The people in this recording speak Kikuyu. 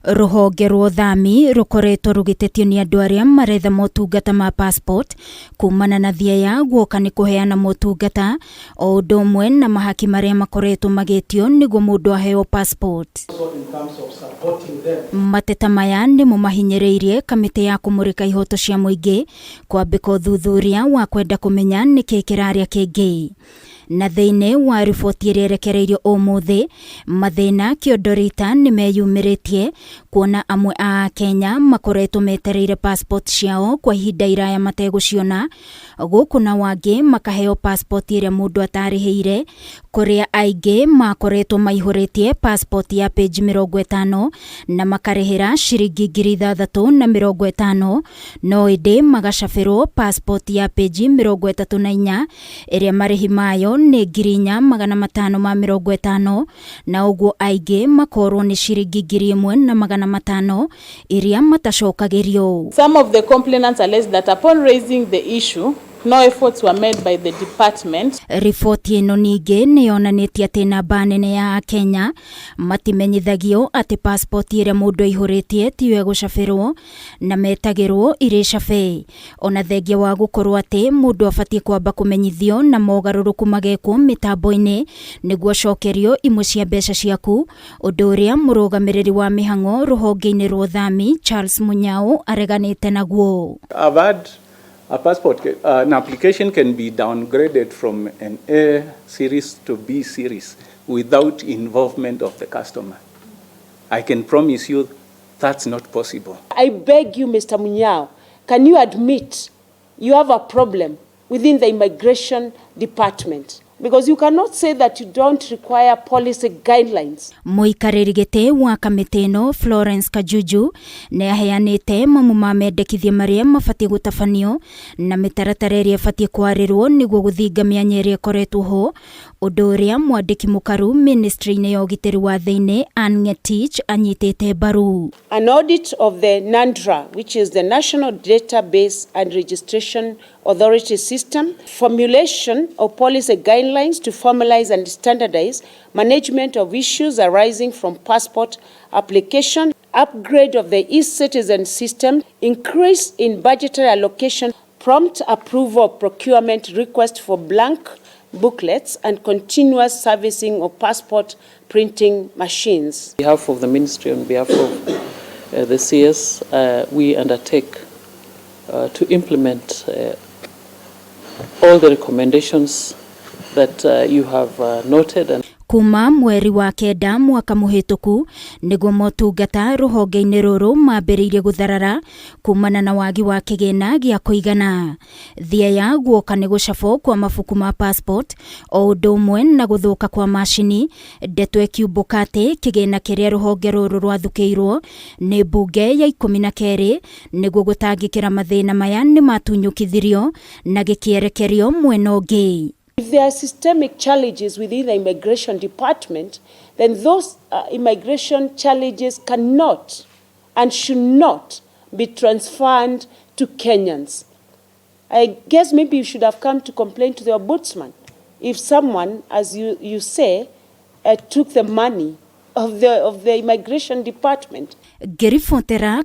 Rũhonge rwa ũthami rũkoretwo rũgĩtetio nĩ andũ arĩa maretha motungata ma passport kumana na thieya guoka nĩ kũheana motungata o ũndũ ũmwe na mahaki marĩa makoretwo magĩtio nĩguo mũndũ aheo passport. Mateta maya nĩmo mahinyĩrĩirie kamĩtĩ ya kũmũrĩka ihoto cia mũingĩ kwambĩka ũthuthuria wa kwenda kũmenya nĩkĩ kĩrarĩa kĩngĩ. Na thĩinĩ wa riboti ĩrĩa ĩrekereirio ũmũthĩ, mathĩna kĩondorita nĩ meyumĩrĩtie kuona amwe a Akenya makoretwo metereire passport ciao kwa ihinda iraya mategũciona, gũkũ nao angĩ makaheo passport ĩrĩa mũndũ atarĩhĩire, kũrĩa aingĩ makoretwo maihũrĩtie passport ya page 50 na makarĩhĩra ciringi 6,050, no ĩndĩ magacabĩrwo passport ya page 34 ĩrĩa marĩhi mayo nĩ 4,550, na ũguo aingĩ makorwo nĩ ciringi 1,500 iria matacokagĩrio. Some of the complainants allege that upon raising the issue, no efforts were made by the department. Riboti ĩno ningĩ nĩ yonanĩtie atĩ namba nene ya Akenya matimenyithagio atĩ passport ĩrĩa mũndũ aihũrĩtie tiyo ĩgũcabĩrwo na metagĩrwo irĩ cabe, ona thengia wa gũkorwo atĩ mũndũ abatiĩ kwamba kũmenyithio na mogarũrũku magekwo mĩtambo-inĩ nĩguo acokerio imwe cia mbeca ciaku, ũndũ ũrĩa mũrũgamĩrĩri wa mĩhang'o rũhonge-inĩ rwa ũthami Charles Munyao areganĩte naguo. I've had a passport, an application can be downgraded from an A series to B series without involvement of the customer. I can promise you that's not possible. I beg you, Mr. Munyao, can you admit you have a problem within the immigration department? Because you cannot say that you don't require policy guidelines. Mũikarĩri gĩtĩ wa kamĩtĩ ĩno Florence Kajuju nĩ aheanĩte mamwe ma mendekithia marĩa mabatiĩ gũtabanio na mĩtaratara ĩrĩa ĩbatiĩ kwarĩrwo nĩguo gũthinga mĩanya ĩrĩa ĩkoretwo ho, ũndũ ũrĩa mwandĩki mũkaru ministry-inĩ ya ũgitĩri wa thĩinĩ Ann Ngetich anyitĩte mbaru. An audit of the NADRA, which is the National Database and Registration Authority system, formulation of policy guidelines to formalize and standardize management of issues arising from passport application, upgrade of the e-citizen system, increase in budgetary allocation, prompt approval of procurement request for blank booklets, and continuous servicing of passport printing machines. On behalf of the ministry, on behalf of the CS, we undertake to implement all the recommendations that you have noted. And Kuma mweri wa 9 mwaka mũhĩtũku nĩguo motungata rũhonge-inĩ rũrũ mambĩrĩirie gũtharara kumana na wagi wa kĩgĩna gĩa kũigana. Thieya guoka nĩ gũcabwo kwa mabuku ma passport o ũndũ ũmwe na gũthũka kwa macini, ndeto ĩkiumbũka atĩ kĩgĩna kĩrĩa rũhonge rũrũ rwathukĩirwo nĩ mbunge ya 12 nĩguo gũtangĩkĩra mathĩna maya nĩ matunyũkithirio na gĩkĩerekerio mwena ũngĩ. If there are systemic challenges within the immigration department, then those immigration challenges cannot and should not be transferred to Kenyans. I guess maybe you should have come to complain to the ombudsman if someone, as you say, took the money of the immigration department. Ngĩribotera